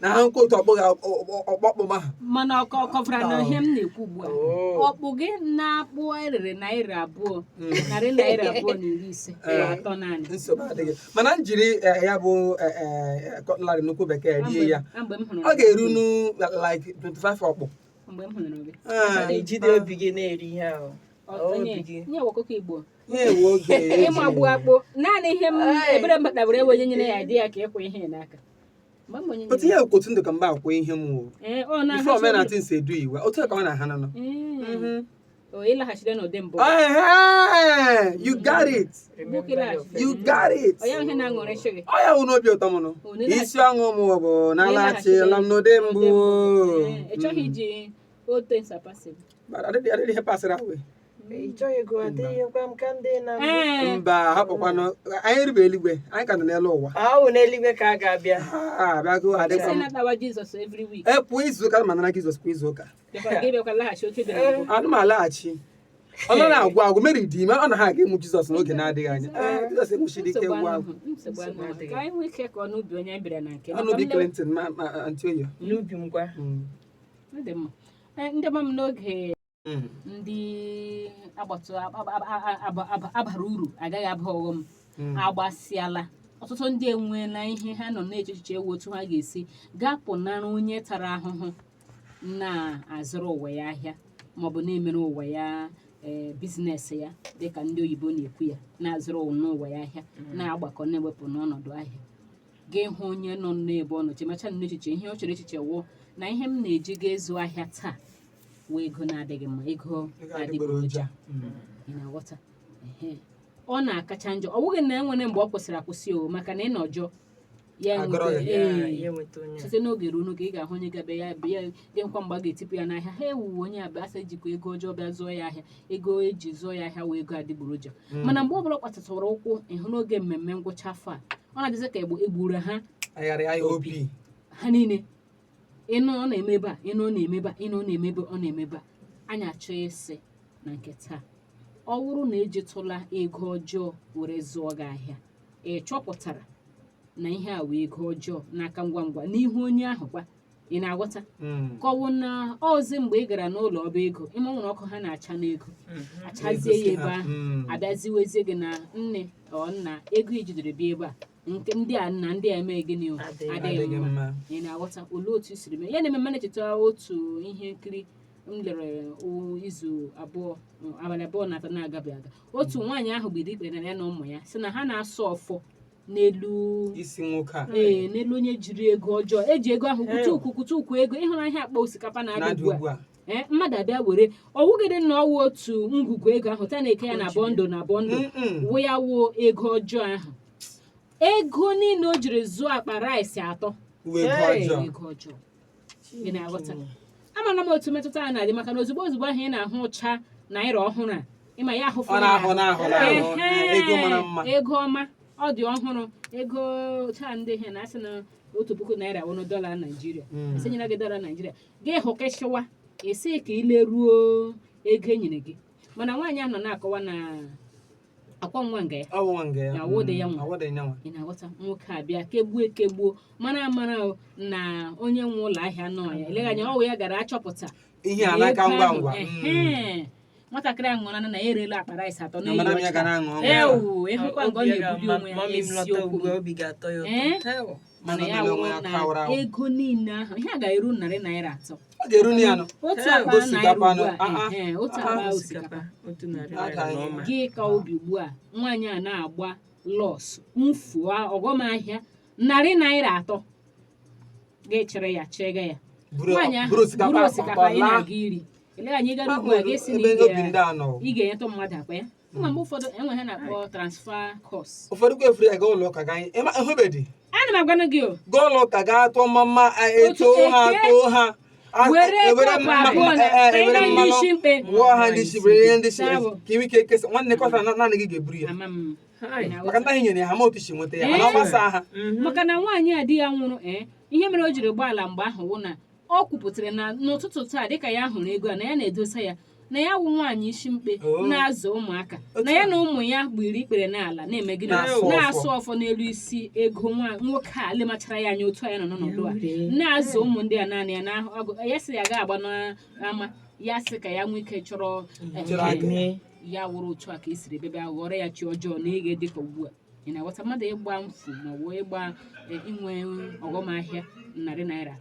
Na ha nkwa otu ọkpụ ọkpọkpụ ma ha. Mana ọ kọvara na ihe m na-ekwu ugbu a, Oh. ọkpụ gị na-akpụ erere ₦2, ₦250 atọ naanị. Nsogbu adịghị, mana m jiri ya bụ cutlery nnukwu bekee rie ya, Na mgbe m hụrụ ọ ga-eru nu like 25 ọkpụ. Mgbe m hụrụ gị. Mana ijide obi gị na-eri ihe ahụ. Ọ- Obi onye gị. nye ọkụkọ Igbo Ihe ewu oge eji. Ịmagbu akpụ naanị ihe m Ai. ebere m kpatabara ewe onye nyere ya dị ya ka ịkwụ ihe n'aka mgbe m onye Otu nyere ihe otu ndụ ka mgbe akwụ ihe m wụ. Ee, ọ na Before men and things edu iwe otu a ka ọ na-aha nọ. Ee. O ịlaghachite n'ụdị mbụ. Ehe, you got it. Remember your first You got it. Ọ ya ihe na-aṅụrị chi gị. Ọ ya wụ n'obi ụtọ m nụ. O, na-ịlaghachi- Isi ọṅụ m bụ na alaghachila m n'ụdị mbụ. Ee, ị chọghị iji old things are passing. But adịghị ihe pasịrị away. Ị chọghị ego adịghịkwa m ka ndị na mbụ. Ee. Mba, hapụkwanụ, anyị rube eluigwe, anyị ka nọ n'elu ụwa. Ahụ n'eluigwe ka a ga-abịa. Ah, bịago adịkwa Sị m. natawa Jizọs every week. E pụọ izu ụka, ma nara Jizọs kwa izu ụka. Bịakwa gị bịakwa laghachi otu ebe na mbụ. Anụ m alaghachi. Ọ nọ na-agwụ agwụ Mary dị ime, ọ na ha aga-emu Jizọs n'oge na-adịghị anya. Ee, Jizọs enwuchiri ike Nsogbu gwụ agwụ. anụhụ, nsogbu anụhụ. Ka anyị nwee ike ka ọ n'ubi onye anyị bịara na nke. Ọnụ Maka bi m lewe- Clinton ma Aunty Oyo. N'ubi m kwa. Ọ dị mma. Ee, ndị ọma m, n'oge ndị agbata abara uru agaghị aba ọghọm agbasịala. Ọtụtụ ndị enweela ihe ha nọ na-eche echiche ewu otu ha ga-esi gaa pụnara onye tara ahụhụ na-azụrụ ụwa ya ahịa, maọbụ na-emere ụwa ya ee business ya, dịka ndị oyibo na-ekwu ya, na-azụrụ n'ụwa ya ahịa, na-agbakọ na-ewepụ n'ọnọdụ ahịa. Gị hụ onye nọ n'ebe ọ nọ chemacha n'echiche, ihe ọ chere echiche wụ na ihe m na-eji ga ịzụ ahịa taa wee ego na-adịghị mma, ego Ego adịgboroja. adịgboroja. Ị na-aghọta? Ehe. Ọ na-akacha njọ, ọ bụghị na enwere mgbe ọ kwụsịrị akwụsị o, maka na ị nọ jọọ ya Agọrọ enweta ya. ee, Ya enweta onye a. Site n'oge ruo n'oge, ị ga-ahụ onye gabe ya bịa gị nkwa mgbe a ga-etipụ ya n'ahịa ha ewu onye abịa asị ejikwa ego ọjọọ bịa zụọ ya ahịa, ego eji zụọ ya ahịa wee ego adịgboroja. Mana mgbe ọbụla ọ kpatatụrụ ụkwụ ịhụ n'oge mmemme ngwụcha afọ a, ọ na-adịzi ka egbu egburu ha. Aghara ya obi. Ha niile, ịnụ ọ na-eme ebe a, ịnụ ọ na-eme ebe a, ịnụ ọ na-eme ebe ọ na-eme ebe a. Anyị achọ ịsị na nke taa, ọ bụrụ na ejitụla ego ọjọọ were zụọ gị ahịa, ị chọpụtara na ihe a wee ego ọjọọ n'aka ngwa ngwa n'ihu onye ahụ kwa, ị na-aghọta? Kọwụ na ọzi mgbe ị gara n'ụlọ ọba ego, ịma nwere ọkụ ha na-acha n'ego, achazie ya ebe ahụ, abịaziwezie gị na nne ọ nna ego ijidere bịa ebe a, nke ndị a na ndị a eme gịnị o? Adịghị. Adịghị Adịghị mma. mma. Ị na-aghọta? Olee otu i siri mee ya? Na-eme m na-echeta otu ihe nkiri m lere izu 2, abalị 2 na 3 na-agabi aga. Otu nwaanyị ahụ gbiri ikpere na ya na ụmụ ya sị na ha na-asọ ọfọ n'elu isi nwoke a. Ee, n'elu onye jiri ego ọjọọ eji ego ahụ kwute ukwu, kwute ukwu ego ịhụnahịa akpa osikapa na-adị na-adị ugbu a. ugbu a. Ee, mmadụ abịa were ọwụgịdị na ọwụ otu ngwugwu ego ahụ taa na-eke ya na bundle na bundle wụ ya wụ ego ọjọọ ahụ, ego niile o jiri zụọ akpa rice atọ. Uwe ego Hey. ọjọọ. Ego ọjọọ, ị na-aghọta? Amara m otu mmetụta a na-adị, maka na ozugbo ozugbo ahụ ị na-ahụ ụcha naira ọhụrụ a, ịma ya ahụ. Ọ na-ahụ na-ahụ na-ahụ ego mara mma. Ego ọma, ọ dị ọhụrụ, ego taa ndị ihe na-asị na ₦1,000 wụnụ dọla Naijiria. Esinyere gị dọla Naijiria, gị hụ keshịwa esi ka ileruo ego e nyere gị. Mana nwaanyị ahụ nọ na-akọwa na akwa nwa nga ya. Ọ bụ nwa nga ya. Na awụdị ya nwa. Awụdị ya nwa. Ị na-aghọta? Nwoke abịa kegbuo ekegbuo, mara amara o, na onye nwe ụlọ ahịa nọ ya eleghị anya ọ wụ ya gara achọpụta ihe a n'aka ego ngwa ahụ, ngwa. Ehe. Nwatakịrị ahụ ṅụrụ na ya erela akpa rice atọ Na n'ihi madam ya ọcha. ga na-aṅụ ọṅụ ya. Ewu, ịhụkwa nga ọ na-ebuli onwe ya. Mummy m lọta Eziokwu. ugbu a, obi ga-atọ ya Ee? ụtọ. Hell. Mana Mana ya niile onwe wụrụ ya na kawara ahụ. ego niile ahụ, ihe a ga-eru ₦300. Ọ ga-eru na ya nọ. Otu Hell. akpa naira Osikapa ugbu nọ. a, Ah, ah. ehe, otu Ah, akpa osikapa. Osikapa ₦100 Ada na ọma. Gị ka obi ugbu a, nwaanyị a na-agba loss, mfu ọghọm ahịa ₦300, gị chere ya chega ya. Buru Nwaanyị ahụ buru osikapa buru osikapa akpa ị laa. na-aga iri ele anyị gara ugbu a, ga-esi na Ebe ị obi ga- ndị a nọ. ị ga-enyetụ mmadụ akpa ya ma mgbe ụfọdụ enwe ha na-akpọ transfer cost. Ụfọdụ kwa efuru ya gaa ụlọ ụka gaa ịma ehubedi. Ana m agwanụ gị o. Gaa ụlọ ụka gaa tụọ mma, Otu etoo ha eke. too ha. Were ewere cup abụọ na ewere na ndị mmanụ isi mkpe. wụọ ha ndị isi, were ihe ndị isi Sabụ. ka inwe ike kesa nwanne kọsa na naanị gị ga-eburu ya. Ama m. Hai. Ị na-aghọta? Maka ndị ahụ nyere ya ha ma otu si nweta ya, mana ọ gbasaa ha. Maka na nwaanyị a di ya nwụrụ, ee, ihe mere o jiri gbaa ala mgbe ahụ wụ na ọ kwupụtara na n'ụtụtụ taa, dịka ya hụrụ ego a na ya na-edosa ya. Na ya wụ nwaanyị isi mkpe Oh. na-azụ ụmụaka, Otu na ya a. na ụmụ ya gbiri ikpere n'ala na-eme gịnị? Na-asụ ọfọ. Na-asụ ọfọ n'elu isi ego nwa nwoke a lemachara ya anya otu a ya nọ n'ọnọdụ a na-azụ ụmụ ndị a naanị ya na ọgụ ya sị ya ga-agba n'ama, ya sị ka ya nwee ike chọrọ Chọrọ aka. Mee. Ya wụrụ otu a ka esiri bebe ghọrọ ya chi ọjọọ na ege dịka ugbu a ị na-aghọta mmadụ ịgba mfu ma ọ bụ ịgba inwe ọghọm ahịa ₦3.